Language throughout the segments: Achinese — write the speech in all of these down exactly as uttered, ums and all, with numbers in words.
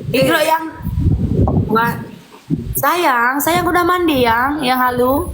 Ih, kalau yang, wah, sayang, sayang udah mandi, yang, yang halu.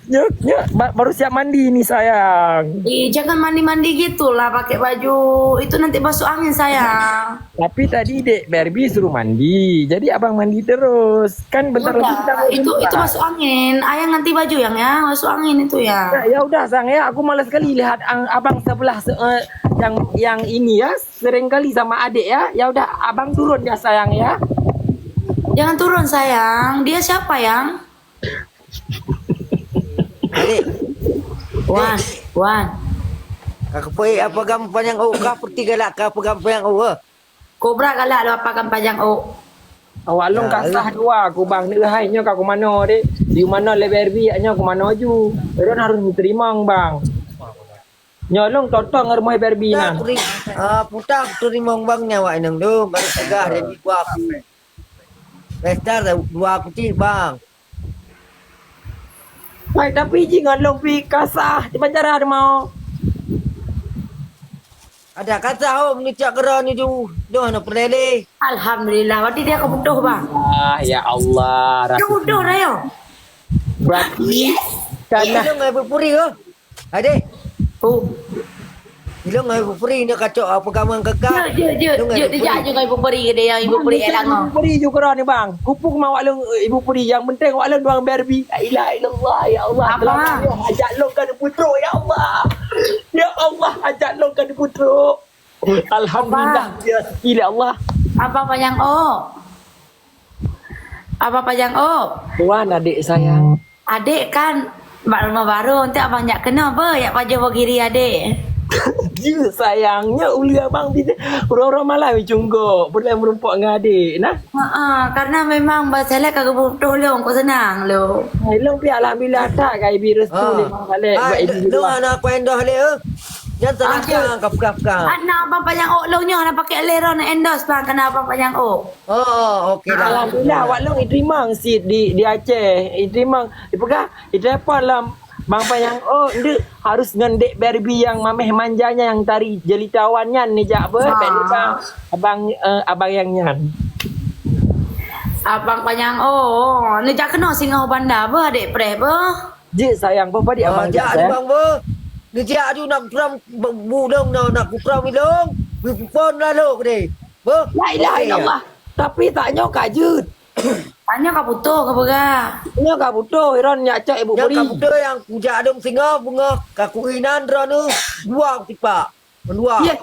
Nyo, nyo, ba-, baru siap mandi ni, sayang. Ih, jangan mandi-mandi gitulah pakai baju. Itu nanti masuk angin, sayang. Tapi tadi Dek Barbie suruh mandi. Jadi abang mandi terus. Kan bentar lagi kita mau itu, itu jumpa. Masuk angin. Ayang ganti baju, yang, ya, masuk angin itu, ya. Ya, ya udah, sayang, ya. Aku malas sekali lihat ang-, abang sebelah se-, eh, yang, yang ini, ya. Sering kali sama adik, ya. Ya udah, abang turun, ya, sayang, ya. Jangan turun, sayang. Dia siapa, yang? Adik. Wan, Dek. Wan. Ka kupeue apa gam panyang ôk, ka peuti galak ka peugam panyang ôk, eh? Kobra galak lôn apa gam panyang ôk. Awak lôn ya, ka sah dua, ku bang, ni hai nyoe ka ku manoe, dek. Di manoe lé Barbie, nyoe ku manoe ju. Lôn harus teurimong, bang. Nyoe lôn totong rumoh Barbie nyan. Puta, ah, puta teurimong bang nyan awak inong lôn, baru peugah dari dua aku. Pesta dua aku cit, bang. Hai, tapi ji ngon lôn pi ka sah, di penjara deumau. Ada ka sah, oh, meunicak keudroe nyoe ju, doh na peureulée. Alhamdulillah, berarti dia ka butoh, bang. Ah, ya Allah, dia butoh dah, yo. Berarti karena ilong ngai puri, oh. Hai, dek. Oh. Ilong ngai puri ni kacok apa kawan kakak. Jeuet, jeuet, jeuet. Ilong ngai jeuet, puri. Jeuet, jeuet, ngai puri ke dia, ibu puri. Ibu puri juga ni, bang. Kupuk mau awak lôn, eh, ibu puri. Yang penting awak lôn doang Barbie. La ilaha illallah, ya Allah. Apa? Selama ni hajat lôn kan putruk, ya Allah. Ya Allah, hajat lôn kan putruk. Alhamdulillah, apa? Ya Allah. Apa panyang, oh? Apa panyang, oh? Tuan adik sayang. Adik kan bak rumah baru, untuk abang jak kena apa? Jak pajoh bogiri adik. Ya, sayangnya ulu abang di uroe-uroe malam cunggok. Pernah merumpok dengan adik, nah? Ha, karena memang Bang Saleh ka geubutoh lôn, kok senang lôn. Hai, lôn pih alhamdulillah that ka ibi restu lé Bang Saleh. Hai, buat ibi lôn dua. Anak ku endoh lé, eh. Jangan terangkan, kap, kap, kap. Anak abang panyang ôk lôn nyoe, anak pakai lé ron endorse bang, kena abang panyang ôk. Oh, okey dah. Alhamdulillah, awak lôn iteurimong sit di, di Aceh. Iteurimong, ipeugah, itelepon lom. Bang panyang ôk, ndeuk harus ngon dek Barbie yang mameh manjanya yang tari jelita wan nyan nijak beuh, bek nibak abang, eh, abang yang nyan. Abang panyang ôk, nijak keunoe singoh banda beuh, adek preh beuh. Jeuet sayang, beuh, padit abang jak, sayang? Bang beuh. Nijak aju nak kuram bu-, bulong na, nak kuram ilong. Bipon lalu gede. Beuh. La ilaha illallah. Tapi tak nyoe ka jeuet. Tanyoe ka putoh ka peugah. Nyoe ka putoh, Iron nyak cok ibu peri. Nyoe ka putoh yang kujak adong singoh, beungoh ka kuinan droeneuh dua tipak. Mendua. Ye,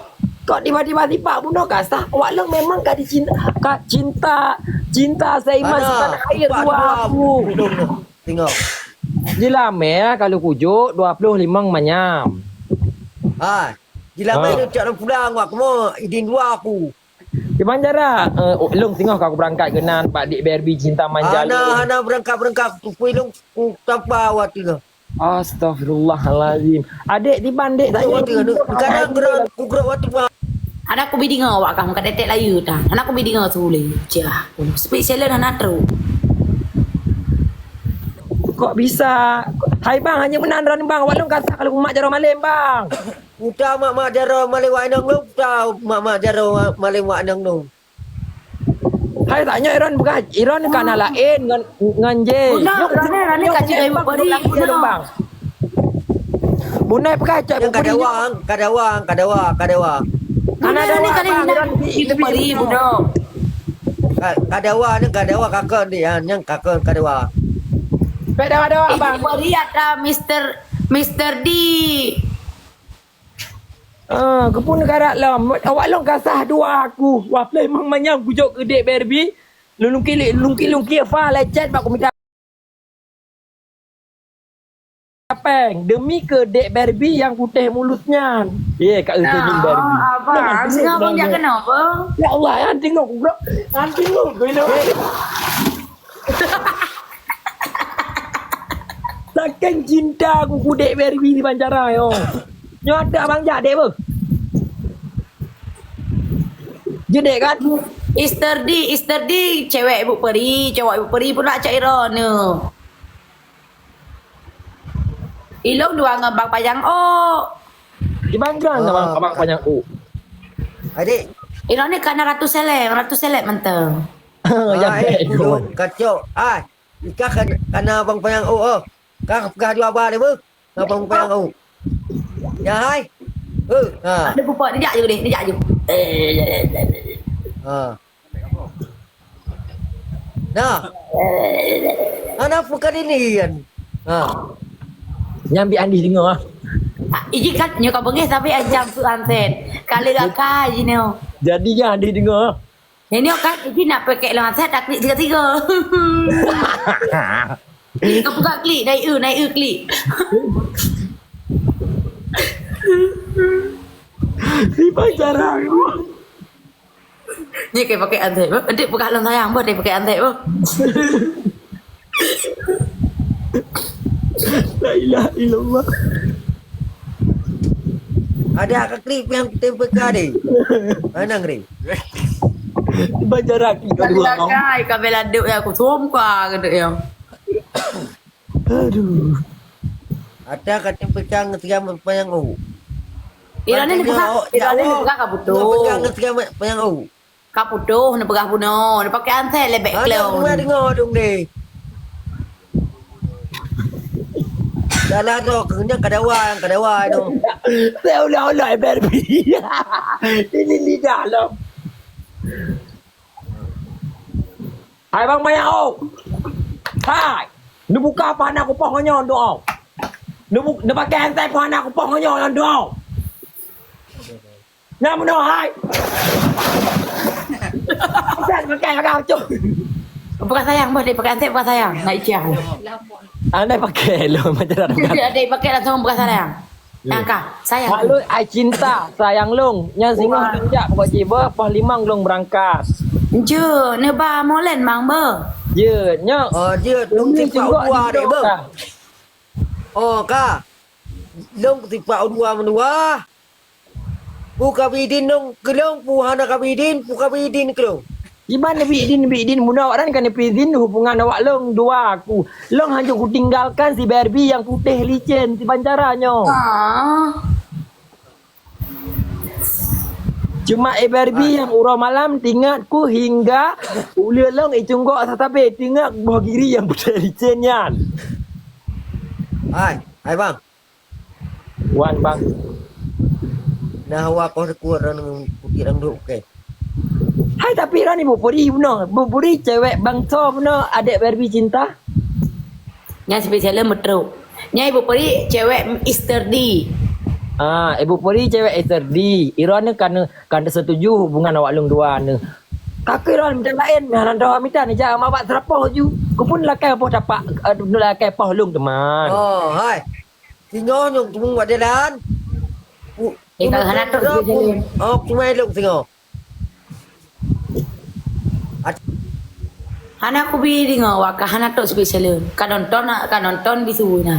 kok tiba-tiba tipak bunoe ka sah? Awak lôn memang ka dicinta, ka cinta, cinta seiman setanah air dua aku. Singoh. Jilamé kalau kujok dua puluh lima manyam. Ha, jilamé tu cak pulang wak kemo idin dua aku. Di Banjara, eh, lôn singoh ka aku berangkat keunan bak Dik Barbie cinta manja lôn. Hana, hana berangkat-berangkat, ku pui lôn, ku tampa awak tu. Astagfirullahalazim. Adek di bandek tanya. Kadang gerak, ku gerak waktu pa. Hana ku bidingoe awak kamu ka detek layu ta. Hana ku bidingoe sule. Cah, speak silent hana true. Kok bisa? Hai bang, hanya meunan ron bang. Awak lôn kata kalau mak jaroe malem bang. Uta mak-mak jaroe malem wak inong lôn, uta mak-mak jaroe malem wak inong lôn. Hai, tanyoe Iron peugah, Iron ka na laén ngon, ngon J. Bunoe, Iron, Iron ka cit ibu peri, bunoe. Bunoe peugah cak ibu peri. Kadawa, kadawa, kadawa, kadawa. Bunoe, Iron ka na ibu peri, bunoe. Ka-, kadawa ni, kadawa kakon dia, nyang kakon kadawa. Pek dawa-dawa, bang. Ibu peri atra Mister, Mister D. Ah, keupeue neugara lom. Awak lôn ka sah dua aku. Wah, pleh mang manyang kujok keu dek Barbie. Lungki, lungki, lungki fa lecet bak komita. Peng, demi keu dek Barbie yang putih mulut nyan. Ye, ka eu Barbie. Abang, singoh abang jak keunoe apa? Ya Allah, ya, tengok, bro. Nanti lu, gue. Saking cinta aku keu dek Barbie di Banjara, yo. Nyoe ada abang jak dek beuh. Jeuet dek kan? Mister D, Mister D, cewek ibu peri, cowok ibu peri pula cak Iron ni. Ilong dua ngon bang panyang ôk. Di Banjara sama abang panyang ôk. Adik, Ironik kana ratu seleb, ratu seleb mantong. Nyang Ah, eh, baik tu. Kacok. Ah, ika kan, kana abang payang oh, oh. Ka peugah dua ba deh, beuh. Abang payang oh. Ya, hai. Eh, ha. Ada pupuk, dia jak je deh, dia jak je. Eh, Ha. Nah. Hana peukadi ni kan. Ha. Nyang bi Andi deungoe ah. Ah, iji kat nyoe ka beungéh tapi ancam su anten. Kali gaka iji nyoe. Jadi nyang Andi deungoe ah. Nyoe kan iji nak pakai lewat saya tak klik tiga-tiga. Ih, kau buka klik, naik e, naik e klik. Di pacaran. Ni kayak pakai antek, beuh. Nanti buka lom sayang, beuh, dia pakai antek, beuh. La ilaha illallah. Ada kat klik yang kita buka deh. Mana ngeri? Bajarak kita Kali dua orang. Lakai, kami laduk ya, aku sumpah kata ya. Aduh. Ada kata pecah ngeutiam payang u. Ira ni Patutnya nepeugah, awak ira ni jauh. Nepeugah ka putus. Ngeutiam payang u. Ka putus, nepeugah bunoe, nepakai antek lebek Ada klon. Dua dengar dong deh. Salah tu, kena kadawa, yang kadawa tu. Saya ulah-ulah Barbie. Ini lidah lah. Hai bang Mayau. Hai. Neubuka apa hana kupoh ngon nyoe doa. Neubu-, neupakai antek apa hana kupoh ngon nyoe doa. Nyang bunoe hai. Antek pakai agak tu. Bukan sayang, bos, dia pakai antek bukan sayang. Nak iciah. Andai pakai lo macam mana? Dia, dia pakai langsung bukan sayang. Nyang ka, sayang. Hak lôn ai cinta, sayang lôn. Nyang singoh Wah. Lôn jak pokok jiba, poh limong lôn beurangkat. Jeuet, neuba molen mang beuh. Jeuet, nyoe. Oh, jeuet. Lôn Lôn simpak simpak dua di dek beuh. Belakang. Oh, ka. Lôn simpak dua meudua. Pu ka bidin lôn keu lôn, pu hana ka bidin, pu ka bidin keu lôn. Iban neubi idin, neubi idin bunoe awak nyan ka neubi idin hubungan awak lôn dua aku. Lôn hanjeuet kutinggalkan si Barbie nyang putéh licén si bancara nyoe. Ah. Cuma eh Barbie nyang uroe malam teuingat ku hingga uleue lôn icunggok sasabe teuingat boh giri nyang putéh licén nyan. Hai, hai bang. Wan bang. Nah, awak kau sekuat orang putik orang duk ke. Hai tapi Ran ibu puri bunoe, ibu puri cewek bangsa bunoe adek Barbie cinta. Nya spesial meutruk. Nya ibu puri cewek Easter D. Ah, ibu puri cewek Easter D. Iran ni kan kan setuju hubungan awak lôn dua ni. Kakek Ran macam lain, nah, dah mita ni jangan mabak serapoh ju. Ku pun lakai poh tapak, eh, lakai poh lung teman. Oh, hai. Singoh nyong temu wak jalan. Eh, kalau hana trok, dia jalan. Oh, kumai lung singoh. Hana kubi deungoe wak ka hana trok spesial. Ka nonton, ka nonton bisu na.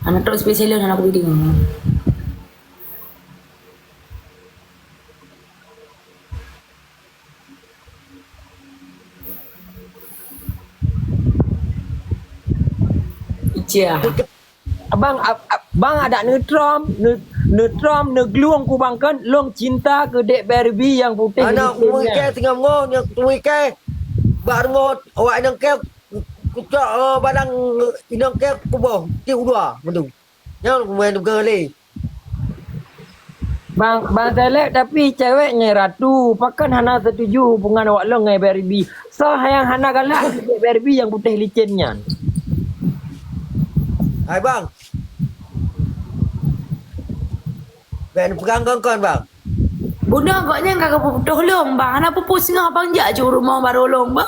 Hana trok spesial, hana kubi deungoe. Ijah. Abang, ab-, ab-, bang adak neutrom, ne-, neutrom, neuglueng ku bang kan, lôn cinta keu dek Barbie nyang putéh. Anak kuwike singoh-ngoh nyang kuwike bak rumoh awak inong ke kucok, eh, balang inong ke kuboh ti ulua meudu. Nyang kumain bukan lé. Bang, bang Selek, tapi cewek nyan ratu, pakon hana setuju hubungan awak lôn ngai Barbie? Soe nyang hana galak dek Barbie nyang putéh licén nyan? Hai bang. Bèk neupeugah kon-kon bang. Bunoe gobnyan ka geupeutoh lôn bang, hana peue-peue singoh bang jak cit rumoh barô lôn bang.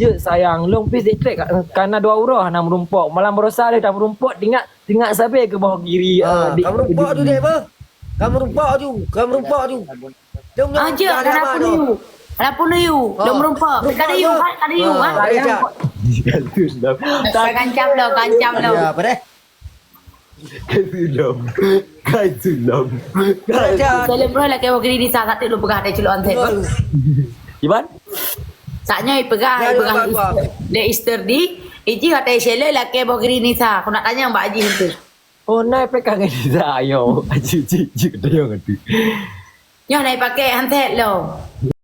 Jeuet sayang, lôn pih sikrek ka-, kana dua uroe hana meurumpok. Malam baroesa lé tameurumpok, tingat Singat sabe keu boh giri, ah, eh, di, kamu rumpok di tu dek beuh. Kamu rumpok tu, kamu rumpok tu. Dong Ah, nyong je, dah ada lama apa tu. Nuyu? Ada apa nuyu? Oh, dong rumpok. Rumpok Kada yu, tu. Kan? Kada yu, Ah, kan? Kada yu. Kancam lo, kancam lo. Ya, apa deh? Kasulom. Kasulom. Kancam. Salam bro, laki awak kiri ni sah satu lu pegang ada celok antek. Iban? Saknya pegang, ya, pegang ya, Easter, ya. Dek Easter di, iji hotel Sheila laki boh kiri ni sah. Aku nak tanya Mbak Haji tu. Oh, nai pekang ni sah, ayo. Cik, cik, cik, tanya ngerti. Nyoe na ipaké han thét lom.